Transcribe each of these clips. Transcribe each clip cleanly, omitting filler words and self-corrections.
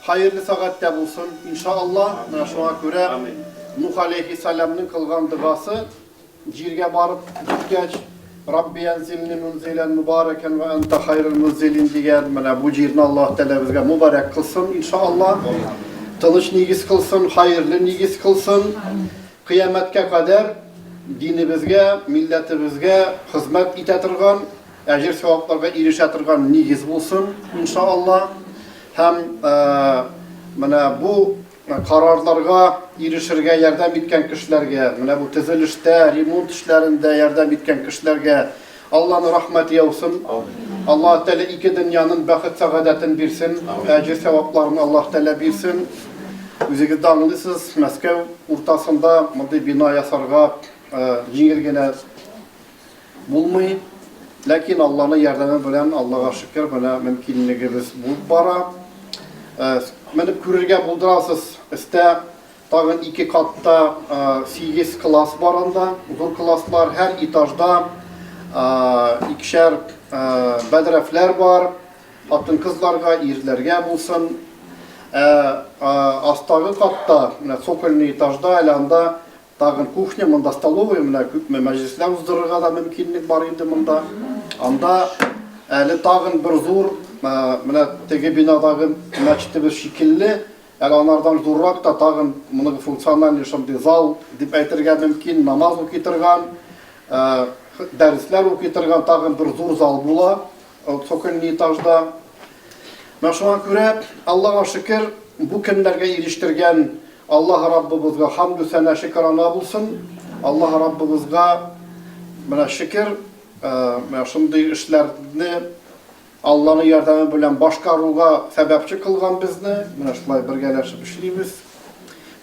Хәерле сәгатьтә булсын, иншаАллаһ. Менә шуңа күрә Нух алейһиссәламнең кылган догасы җиргә барып җиткәч, Рабби әнзилни мунзилән мубаракән вә әнтә хайрул мунзилин дигән. Менә бу җирне Аллаһ Тәгалә безгә мубарәк кылсын, иншаАллаһ. Тыныч нигез кылсын, хәерле нигез кылсын. Кыямәткә кадәр динебезгә, милләтебезгә хезмәт итә торган, әҗер-савапларга ирешә торган нигез булсын, иншаАллаһ. Һәм менә бу карарларга ирешергә ярдәм иткән кешеләргә, менә бу төзелештә, ремонт эшләрендә ярдәм иткән кешеләргә Алланың рәхмәте яусын. Аллаһ Тәгалә ике дөньяның бәхет-сәгадәтен бирсен, әҗер-савапларын Аллаһ Тәгалә бирсен. Үзегез дә аңлыйсыз, Мәскәү уртасында мондый бина ясарга җиңел генә Булмый. Ләкин Алланың ярдәме белән, Аллага шөкер, менә мөмкинлегебез булып бара. Менеп күрергә булдырасыз, өстә тагын ике катта сигез класс бар анда, зур класслар, һәр этажда икешәр бәдрәфләр бар, хатын-кызларга, ирләргә булсын. Ә астагы катта, менә цокольный этажда әле анда Тагын кухня, монда столовая, менә күпме мәҗлесләр уздырырга да мөмкинлек бар инде монда. Анда әле тагын бер зур, менә теге бинадагы мәчетебез шикелле, әле анардан зуррак та тагын многофункциональный шундый зал дип әйтергә мөмкин, намаз укый торган, дәресләр укый торган тагын бер зур зал була, цокольный этажда. Менә шуңа күрә, Аллага шөкер, бу көннәргә ирештергән Аллаһ Раббыбызга хамдү сәнә шөкерана булсын. Аллаһ Раббыбызга менә шөкер, менә шундый эшләрне Алланың ярдәме белән башкаруга сәбәпче кылган безне. Менә шулай бергәләшеп эшлибез.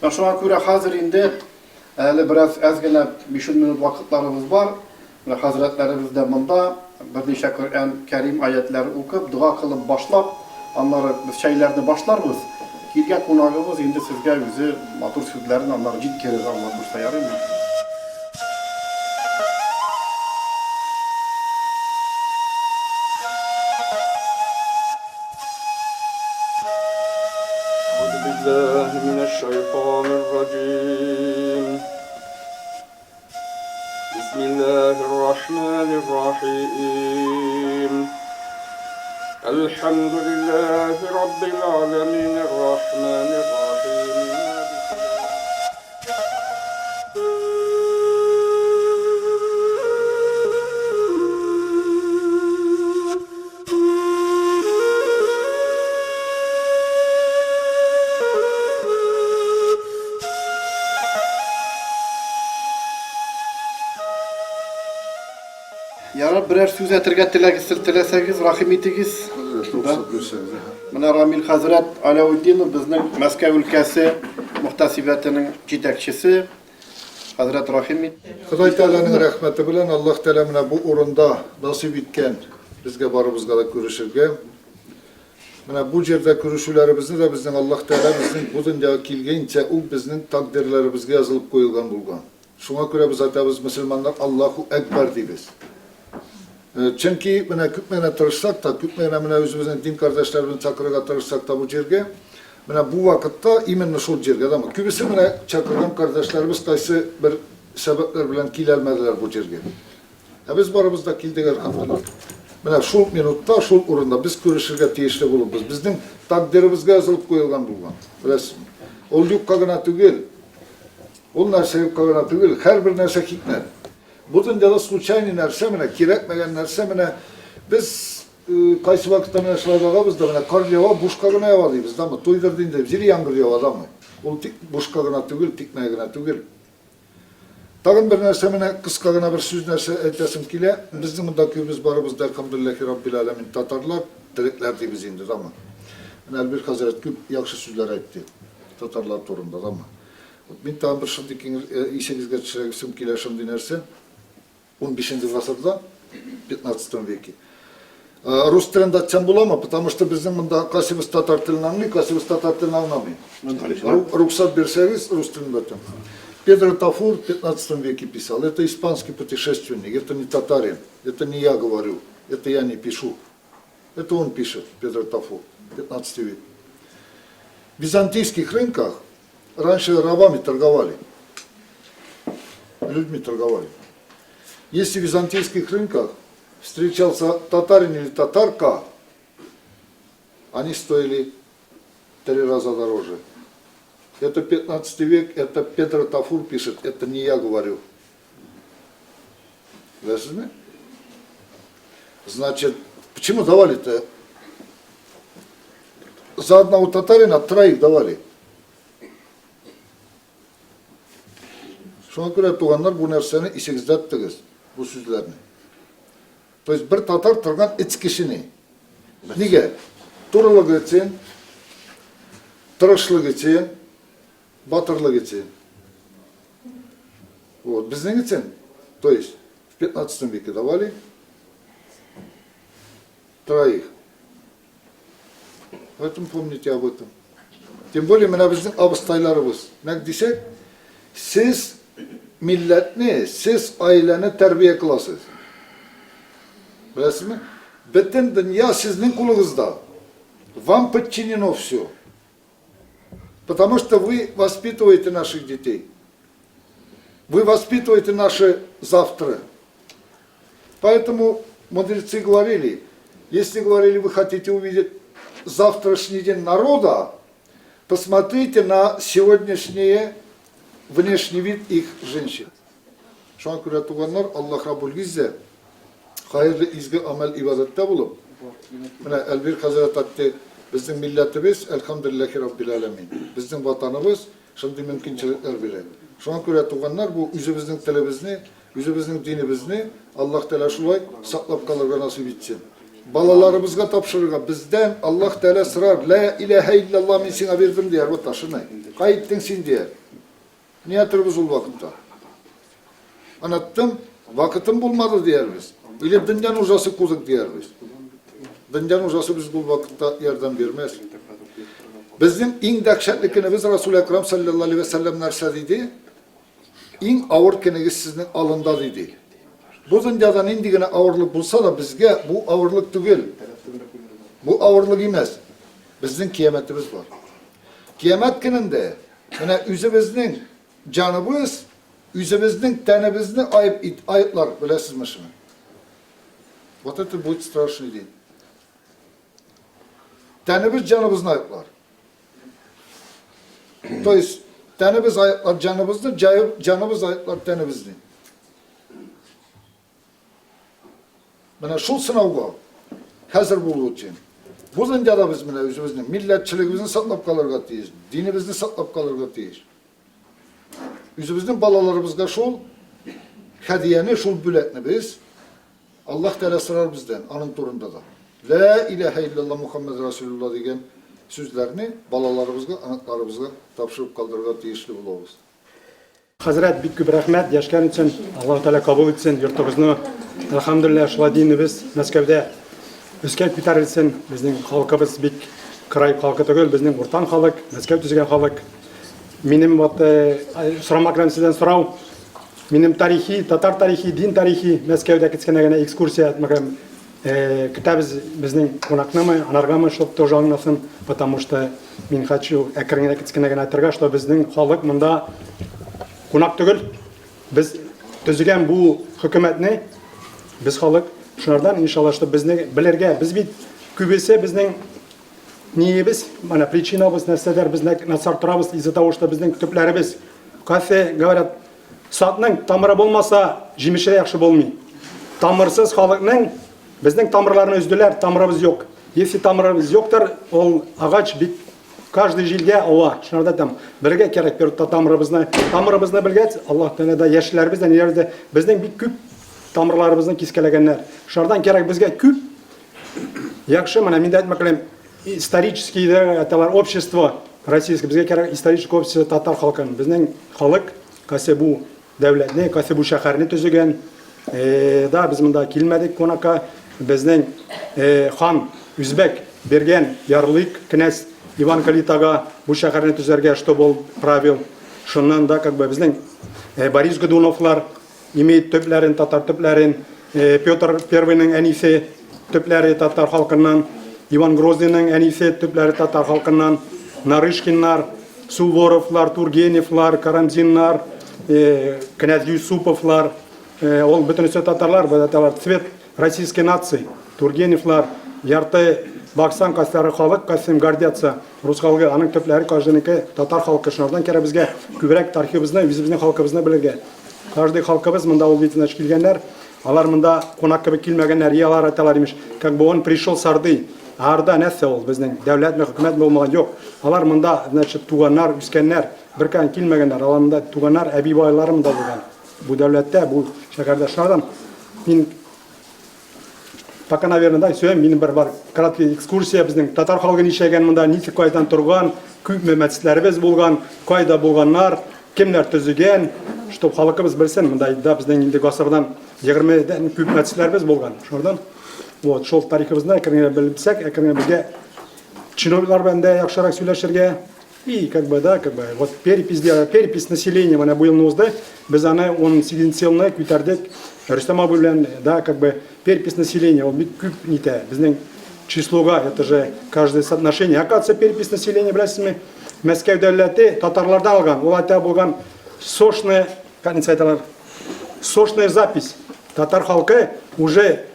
Менә шуңа күрә хәзер инде Әле бераз әз генә биш-ун минут вакытларыбыз бар. Менә хәзрәтләребез дә монда, берничә Коръән Кәрим аятьләре укып, дога кылып башлап, аннары без чәйләрне башларбыз. Килгән кунагыбыз инде сезгә үзе матур сүзләрен аннары җиткерер, Алла кушса, ярыймы? الحمد لله رب العالمين الرحمن الرحيم Ярар, берәр сүз әйтергә теләгез, теләсәгез, рәхим итегез. Менә Рамил хәзрәт Аләүтдинов безнең Мәскәү өлкәсе мөхтәсибәтенең җитәкчесе. Хәзрәт, рәхим ит. Ходай Тәгаләнең рәхмәте белән Аллаһ Тәгалә менә бу урында насыйп иткән безгә барыбызга да күрешергә. Менә бу җирдә күрешүләребезне дә безнең Аллаһ Тәгалә безнең бу дөньяга килгәнчә үк безнең тәкъдирләребезгә язылып куелган булган. Шуңа күрә без әйтәбез, мөселманнар Аллаһу әкбәр дибез. Чөнки менә күпме генә тырышсак та, күпме генә менә үзебезнең дин кардәшләребезне чакырырга тырышсак та бу җиргә, менә бу вакытта именно шул җиргә, дәме? Күбесе менә чакырган кардәшләребез кайсы бер сәбәпләр белән килә алмадылар бу җиргә. Ә без барыбыз да килдек, әлхәмдүлилләһ. Менә шул минутта, шул урында без күрешергә тиешле булыпбыз. Безнең тәкъдиребезгә язылып куелган булган. Беләсезме? Ул юкка гына түгел. Ул нәрсә юкка гына түгел, һәрбер нәрсә хикмәт. Бу дөньяда случайный нәрсә менә, кирәкмәгән нәрсә менә без кайсы вакытта менә шулай багабыз да, менә кар ява, бушка гына ява дибез, дамы? Туйдырды инде, җир яңгыр ява, дамы? Ул тик бушка гына түгел, тикмә генә түгел. Тагын бер нәрсә менә кыска гына бер сүз нәрсә әйтәсем килә. Безнең монда күбебез барыбыз да әлхәмдүлилләһи раббил аләмин татарлар, терекләр дибез инде, дамы? Менә Әлбир хәзрәт күп яхшы сүзләр әйтте татарлар турында, дамы? Вот мин тагын бер шундый киңел, исегезгә төшерәсем килә шундый нәрсә. 15 гасырда, 15 веке. Рус телендә әйтсәм буламы? Потому что безнең монда кайсыбыз татар телен аңлый, кайсыбыз татар телен аңламый. Рөхсәт бирсәгез, рус телендә әйтәм. Педро Тафур в 15 веке писал. Это испанский путешественник, это не татарин, это не я говорю, это я не пишу. Это он пишет, Педро Тафур, 15 век. византийских рынках раньше рабами торговали. Людьми торговали. Если в византийских рынках встречался татарин или татарка, они стоили три раза дороже. Это 15 век, это Петр Тафур пишет, это не я говорю. Беләсезме? Значит, почему давали-то? За одного татарина троих давали. Шуңа күрә, туганнар, бу нәрсәне исегездә тотыгыз, бу сүзләрне. То есть бер татар торган өч кешене. Нигә? Турылыгы өчен, тырышлык өчен, батырлык өчен. Вот, безнең өчен, то есть в 15 веке давали троих. Поэтому помните об этом. Тем более менә безнең абыстайларыбыз. Нәкъ дисәк, сез милләтне, сез аиләне тәрбия кыласыз. Беләсезме? Бөтен дөнья сезнең кулыгызда. Вам подчинено все. Потому что вы воспитываете наших детей. Вы воспитываете наше завтра. Поэтому мудрецы говорили, если говорили, вы хотите увидеть завтрашний день народа, посмотрите на сегодняшний внешний вид их женщин. Шуңа күрә, туганнар, Аллаһ Раббул Гиззә хәерле изге амәл ибадәттә булып, менә Әлбир хәзрәт әйтте, безнең милләтебез, әлхәмдүлилләһи раббил әләмин, безнең ватаныбыз шундый мөмкинчелекләр бирә. Шуңа күрә, туганнар, бу үзебезнең телебезне, үзебезнең динебезне Аллаһ Тәгалә шулай саклап калырга насыйп итсен. Балаларыбызга тапшырырга бездән Аллаһ Тәгалә сорар, лә иләһә илляллаһ мин сиңа бирдем дияр, вот шуны. Кай иттең син дияр. Ни әйтербез ул вакытта? Оныттым, вакытым булмады диярбез. Или дөнья нужасы кудык диярбез. Дөнья нужасы без бу вакытта ярдәм бирмәс. Безнең иң дәһшәтле көнебез Расул Әкрам саллаллаһу алейһи ва сәлләм нәрсә диде? Иң авыр көнегез сезнең алында диде. Бу дөньяда нинди генә авырлык булса да, безгә бу авырлык түгел. Бу авырлык имәс. Безнең кыямәтебез бар. Кыямәт көнендә менә үзебезнең җаныбыз, үзебезнең тәнебезне аеп ит, айыплар, беләсезме шуны? Вот это будет страшный день. Тәнебез җаныбызны айыплар. То есть тәнебез айыплар җаныбызны, җаныбыз айыплар тәнебезне. Менә шул сынауга хәзер булу өчен бу дөньяда без менә үзебезнең милләтчелегебезне саклап калырга тиеш, динебезне саклап калырга тиеш. Үзебезнең балаларыбызга шул хәдияне, шул бүләкне без Аллаһ Тәгалә сорар бездән аның турында да. Лә иләһә илляллаһ Мухаммад Расулуллаһ дигән сүзләрне балаларыбызга, оныкларыбызга тапшырып калдырырга тиешле булабыз. Хәзрәт, бик күп рәхмәт яшьләр өчен. Аллаһ Тәгалә кабул итсен йортыгызны. Әлхәмдүлилләһ, шулай динебез Мәскәүдә өскә күтәрелсен. Безнең халкыбыз бик край халкы түгел, безнең уртан халык, Мәскәү төзегән халык. Минем вот э, сорамак белән сездән сорау. Минем тарихи, татар тарихи, дин тарихи Мәскәүдә кечкенә генә экскурсия, мәгәм, э, көтәбез безнең кунакнымы, анаргамы, чтоб тоже аңласын, потому что Мин хочу әкрен генә кечкенә генә әйтергә, что безнең халык монда кунак түгел. Без төзегән бу хөкүмәтне без халык шунардан иншалла, что безне белергә, без бит күбесе безнең ниебез, менә причинабыз нәрсәдер, без начар торабыз из-за того, что безнең төпләребез кафе, говорят, садның тамыры булмаса, җимеше дә яхшы булмый. Тамырсыз халыкның Безнең тамырларны өзделәр, тамырыбыз юк. Если тамырыбыз юктыр, ул агач бик каждый җилгә ава. Шунарда там бергә кирәк бер тамырыбызны. Тамырыбызны белгәч, Аллаһ Тәгалә дә яшьләребез дә ниләр дә безнең бик күп тамырларыбызны кискәләгәннәр. Шунардан кирәк безгә күп яхшы менә мин дә әйтмәк телим, исторический да әйтәләр общество российское безгә кирәк историческое общество татар халкын. Безнең халык кайсы бу Дәүләтне, кайсы бу шәһәрне төзегән. Да, без монда килмәдек кунакка. Безнең хан Үзбәк биргән ярлык князь Иван Калитага бу шәһәрне төзәргә, чтобы ул правил. Шуннан да как бы безнең Борис Годуновлар имеет төпләрен, татар төпләрен, Петр Первыйның әнисе төпләре татар халкыннан, Иван Грозныйның әнисе төпләре татар халкыннан. Нарышкиннар, Суворовлар, Тургеневлар, Карамзиннар, князь Юсуповлар, ул бөтенесе татарлар, вот это цвет российской нации. Тургеневлар, ярты баксаң, кайсылары халык, кайсым гордятся. Рус халкы, аның төпләре каждыйныкы татар халкы. Шунардан кирәк безгә күбрәк тарихыбызны, үзебезнең халкыбызны белергә. Каждый халкыбыз монда ул бит, значит, килгәннәр. Алар монда кунак кебек килмәгәннәр, и алар әйтәләр, имеш, как бы он пришел с Орды. А Орда нәрсә ул безнең? Дәүләтме, хөкүмәтме булмаган? Юк. Алар монда, значит, туганнар, үскәннәр, беркайдан килмәгәннәр. Алар монда туганнар, әби-бабайлары монда булган. Бу дәүләттә, бу шәһәрдә. Шунардан мин пока, наверное, да, все, минем бер бар краткий экскурсия безнең татар халкы нишәгән монда, ничек кайдан торган, күпме мәчетләребез булган, кайда булганнар, кемнәр төзегән, чтоб халкыбыз белсен, монда да безнең инде гасырдан 20-дән күп мәчетләребез булган. Шунардан вот шул тарихыбызны әкрен генә белсәк, әкрен генә безгә чиновниклар белән дә яхшырак сөйләшергә. И как бы, да, как бы, вот перепись делали, перепись населения менә бу елны узды. Без аны 18 елны күтәрдек. Рөстәм абый белән, да, как бы, перепись населения, ул бик күп нитә. Безнең числога, это же каждое соотношение. Оказывается, перепись населения, беләсезме, Мәскәү дәүләте татарлардан алган. Ул әйтә булган сошная, как әйтәләр, сошная запись. Татар халкы уже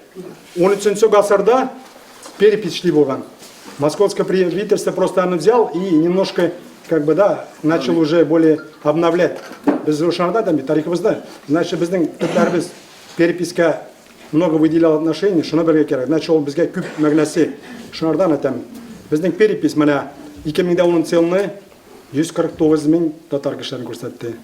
13 гасырда перепись шли булган. Московское правительство просто аны взял и немножко, как бы, да, начал уже более обновлять. Без ошарда да тарихыбызда. Значит, безнең төпләребез переписька много выделял отношений, шуны белергә кирәк. Значит, ул безгә күп мәгънәсе. Шунардан әйтәм. Безнең перепись менә 2010 елны 149 мең татар кешеләрен күрсәтте.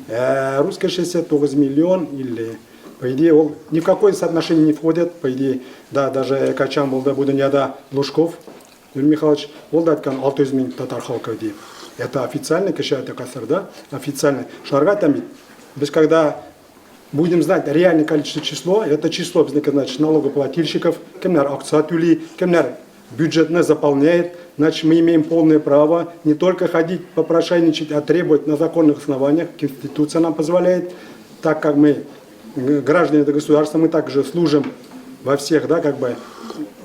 Ә рус кешесе 9 миллион 50. По идее, ул ни в какое соотношение не входит. По идее, да, даже качан булды бу дөньяда Лужков Юрий Михайлович, ул да әйткән 600 мең татар халкы дип. Это официальный кеше әйтә да, официальный. Шуларга әйтәм бит, без когда будем знать реальное количество число, это число безнеке, значит, налогоплательщиков, кемнәр акча түли, кемнәр бюджетны заполняет, значит, мы имеем полное право не только ходить попрошайничать, а требовать на законных основаниях, Конституция нам позволяет, так как мы граждане этого государства, мы также служим во всех, да, как бы,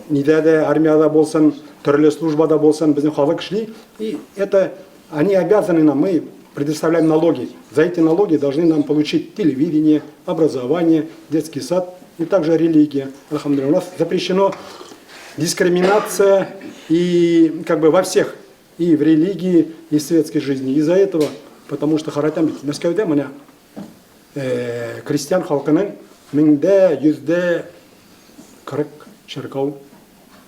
нидә дә армияда булсын, төрле службада булсын, безнең халык эшли, и это они обязаны нам, мы предоставляем налоги. За эти налоги должны нам получить телевидение, образование, детский сад и также религия. Альхамдулилля. У нас запрещено дискриминация и как бы во всех, и в религии, и в светской жизни. Из-за этого, потому что карасаң бит, Мәскәүдә менә крестьян халкының 1140 чиркәү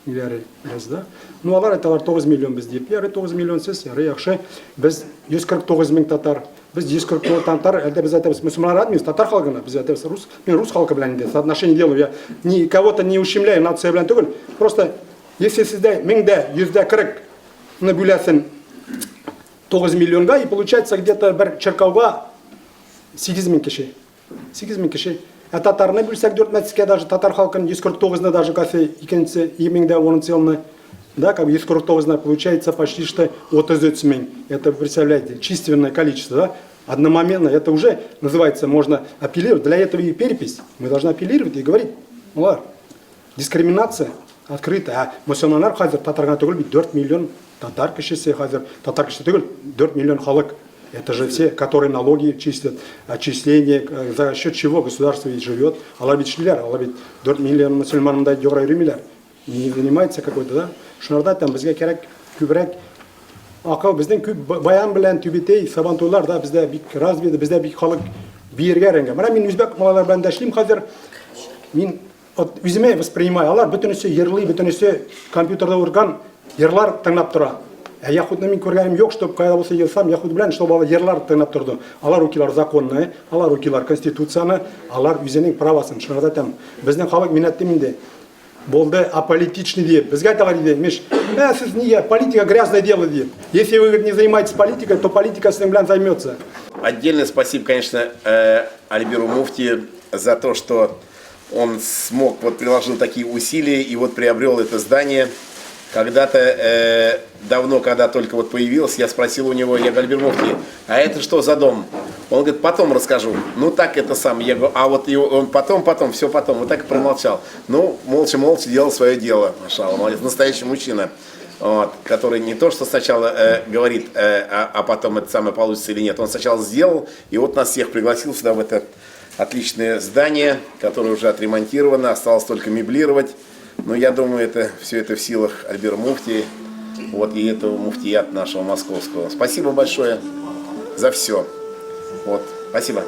ниләре беләсез да. Ну, алар әйтәләр 9 миллион без дип. Ярый 9 миллион сез, ярый яхшы. Без 149 мең татар. Без 149 татар, әлдә без әйтәбез, мөселманнар әйтмибез, татар халкына, без әйтәбез рус, мин рус халкы белән инде соотношение делаю. Я ни кого-то не ущемляю, нация белән түгел. Просто если сездә 1140-ны бүләсен 9 миллионга, и получается где-то бер чиркәүгә 8 мең кеше. 8 мең кеше. Ә татарны бүлсәк 4 мәчеткә даже татар халкын 149-ны даже кафе икенче 2010 елны, да, как бы 149-на получается почти что 33 мең. Это, вы представляете, численное количество, да? Одномоментно это уже называется, можно апеллировать. Для этого и перепись. Мы должны апеллировать и говорить, ну ладно, дискриминация открытая. А мөселманнар хәзер татарга түгел бит 4 миллион татар кешесе хәзер, татар кешесе түгел, 4 миллион халык. Это же все, которые налоги числят, отчисления, за счет чего государство и живет. Алар бит эшлиләр, алар бит 4 миллион мөселман монда югары йөрмиләр. Не занимается какой-то, да? Шунарда там безгә кирәк күбрәк акыл, безнең күп баян белән түбәтәй, сабантуйлар да бездә бик развиты, бездә бик халык биергә өйрәнгән. Менә мин үзбәк малайлар белән дә эшлим хәзер. Мин вот үземә воспринимаю, алар бөтенесе йырлый, бөтенесе компьютерда урган йырлар тыңлап тора. Ә яһүдне мин күргәнем юк, чтобы кайда булса йөрсәм, яһүд белән, чтобы алар йырлар тыңлап торды. Алар укыйлар законны, алар укыйлар конституцияне, алар үзенең правасын. Шуңа да әйтәм, безнең халык, мин әйттем инде, булды аполитичный диеп. Безгә әйтәләр иде, имеш, сез нигә, политика грязное дело диеп. Если вы, говорит, не занимаетесь политикой, то политика с ним белән займется. Отдельное спасибо, конечно, Альберу Муфти за то, что он смог, вот приложил такие усилия и вот приобрел это здание. Когда-то давно, когда только вот появился, я спросил у него, я говорю: «Альбер Муфти, а это что за дом?» Он говорит: «Потом расскажу». Ну так это сам. Я говорю, а вот его, он потом, потом, все потом. Вот так и промолчал. Ну, молча-молча делал свое дело. Машалла, молодец, настоящий мужчина. Вот, который не то, что сначала говорит, а потом это самое получится или нет. Он сначала сделал, и вот нас всех пригласил сюда, в это отличное здание, которое уже отремонтировано, осталось только меблировать. Но я думаю, это все это в силах Альбира Муфти, вот, и этого муфтията нашего московского. Спасибо большое за все. Вот, спасибо.